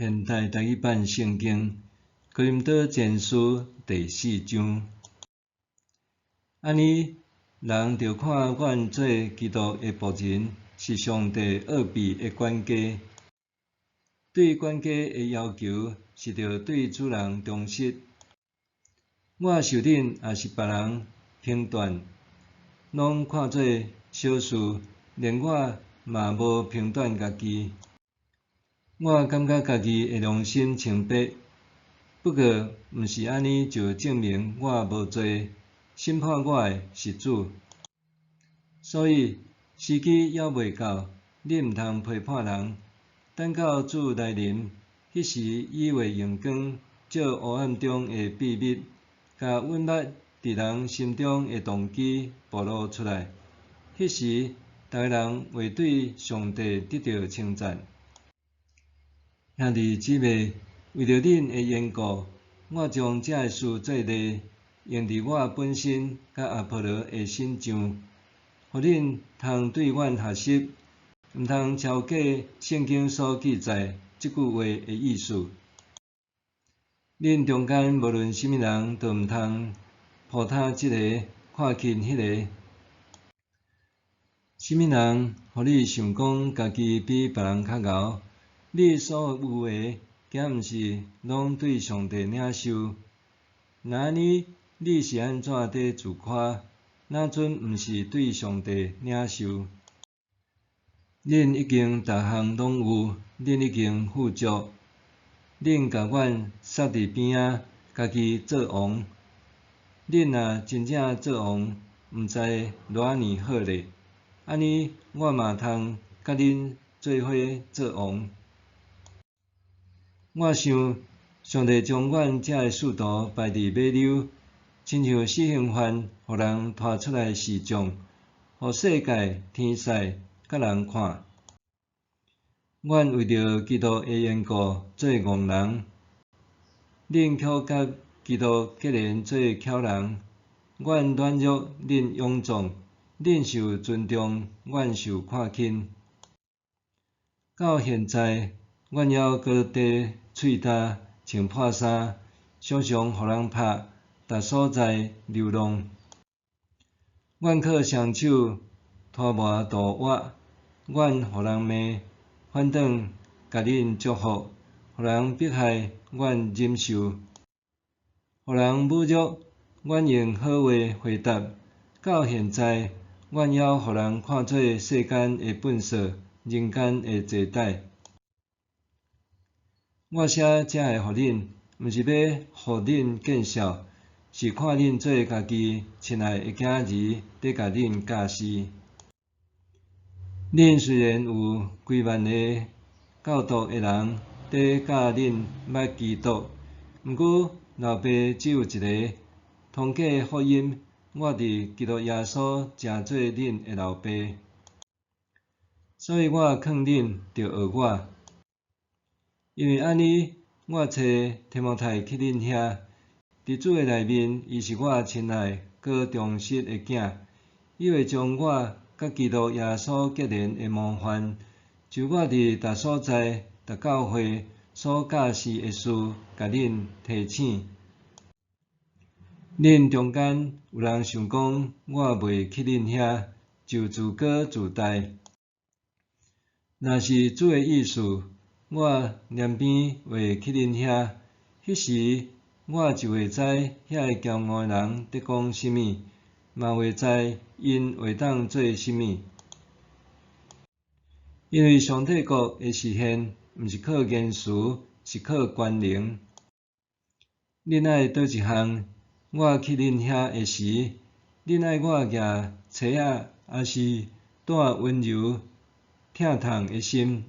現代台語版聖經哥林多前書第四章。按呢，人著看阮做基督的僕人，是上帝奧秘的管家。對管家的要求，是著對主人忠實。我受恁抑是別人評斷，攏看做小事，連我嘛無評斷家己。我感覺家己的良心清白，不過毋是按呢就證明我無罪。審判我的是主。所以時機猶未到，恁毋通批判人。等到主來臨，彼時伊會用光照黑暗中的秘密，共隱密佇人心中的動機暴露出來。彼時，逐个人會對上帝得著稱讚。兄弟姊妹，為著恁的緣故，我將這个事做例，用佇我本身佮阿波羅的身上，予恁通對阮學習，毋通超過聖經所記載這句話的意思。恁中間無論啥物人都毋通鋪他這个，看輕彼个。啥物人予你想講家己比別人較𠢕？你所有的，敢毋是攏對上帝領受？若按呢，你是按怎佇自誇？哪陣毋是對上帝領受？恁已經逐項攏有，恁已經富足，恁共阮捒佇邊仔，家己做王。恁若真正做王，毋知偌爾好咧！按呢，我嘛通佮恁做伙做王。我想，上帝將阮這个使徒排佇尾溜，親像死刑犯，予人拖出來示眾，予世界、天使佮人看。阮為著基督的緣故做戇人，恁卻佮基督結連做巧人。阮軟弱，恁勇壯；恁受尊重，阮受看輕。到現在，阮猶閣佇喙焦、穿破衫，常常予人拍，逐所在流浪。阮靠雙手塗磨度活，阮予人罵，反轉共恁祝福；予人迫害，阮忍受；予人侮辱，阮用好話回答。到現在，阮猶予人看做世間的糞掃，人間的坐袋。我寫這个予恁，毋是欲予恁見笑，是看恁做家己親愛的囝兒，佇共恁教示。恁雖然有幾萬个教導的人佇教恁捌基督，毋過老爸只有一个。通過福音，我佇基督耶穌成做恁的老爸，所以我勸恁著學我。因為按呢，我差提摩太去恁遐，佇主的內面，伊是我親愛閣忠實的囝，伊會將我佮基督耶穌結連的模範，就我佇逐所在、逐教會所教示的事，共恁提醒。恁中間有人想講我袂去恁遐，就自高自大。若是主的意思，我年邊會去恁遐，彼時我就會知遐个驕傲的人佇講啥物，嘛會知𪜶會當做啥物。因為上帝國的實現，毋是靠言辭，是靠權能。恁愛佗一項，我去恁遐的時，恁愛我舉錘仔，抑是帶溫柔疼痛的心？